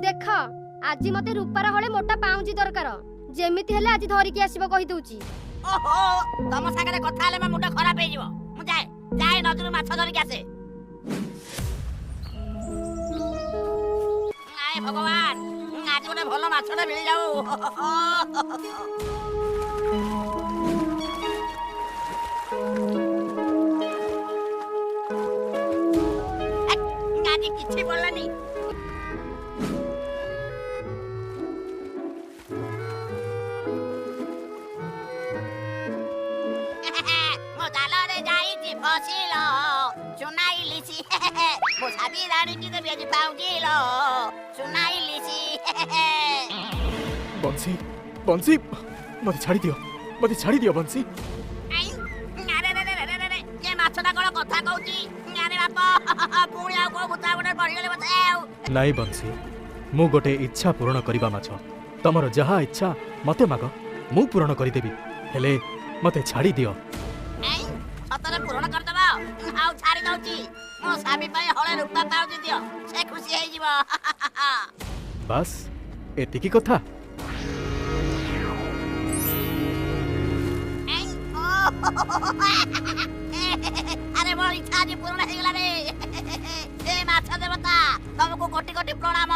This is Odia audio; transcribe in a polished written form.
ଦେଖ, ଆଜି ମତେ ରୂପାର ହଳେ ମୋଟା ପାଉଁଜି ଦରକାର। ଯେମିତି ହେଲେ ଆଜି ଧରିକି ଆସିବ, କହିଦଉଛି। ଓହୋ, ତମ ସାଙ୍ଗରେ କଥା ହେଲେ ମୋ ମୁଣ୍ଡ ଖରାପ ହେଇଯିବ। ମୁଁ ଯାଏ ଯାଏ, ନଦୀରୁ ମାଛ ଧରିକି ଆସେ। ଆଏ ଭଗବାନ, ଆଜି ଗୋଟେ ଭଲ ମାଛଟା ମିଳିଯାଉ। ଆଜି କିଛି ପଡ଼ିଲାନି। ମୋ ଜାଲରେ ଯାଇଛି ଫସିଲ ସୁନା ଇଲିସି। ମୋ ସାବି ରାଣୀକି ଦେବି ଆଜି ପାଉଁଜିଲ ସୁନା ଇଲିସି। ବଂଶୀ, ବଂଶୀ, ମତେ ଛାଡ଼ି ଦିଅ, ମତେ ଛାଡ଼ି ଦିଅ ବଂଶୀ। ଆରେ ରେ ରେ ରେ ରେ, ଏ ମାଛଟା କଣ କଥା କହୁଛି? ଆରେ ବାପ, ପୁଣି ଆଉ କୋଉ ଭୂତ ଗୋଟେ ପଡ଼ିଗଲେ ବୋଧେ ଆଉ। ନାଇଁ ବଂଶୀ, ମୁଁ ଗୋଟେ ଇଚ୍ଛା ପୂରଣ କରିବା ମାଛ। ତମର ଯାହା ଇଚ୍ଛା ମତେ ମାଗ, ମୁଁ ପୂରଣ କରିଦେବି, ହେଲେ ମତେ ଛାଡ଼ି ଦିଅ। ସତରେ ପୂରଣ କରିଦବ? ଆଉ ଛାଡ଼ି ଦଉଛି। ମୋ ସ୍ୱାମୀ ପାଇଁ ହଳେ ରୂପା ପାଉଁଜି ଦିଅ, ସେ ଖୁସି ହେଇଯିବ। ବାସ୍, ଏତିକି କଥା? ଆରେ, ମୋ ଇଚ୍ଛା ଆଜି ପୂରଣ ହେଇଗଲା ରେ। ଏ ମାଛ ଦେବତା, ତମକୁ କୋଟି କୋଟି ପ୍ରଣାମ।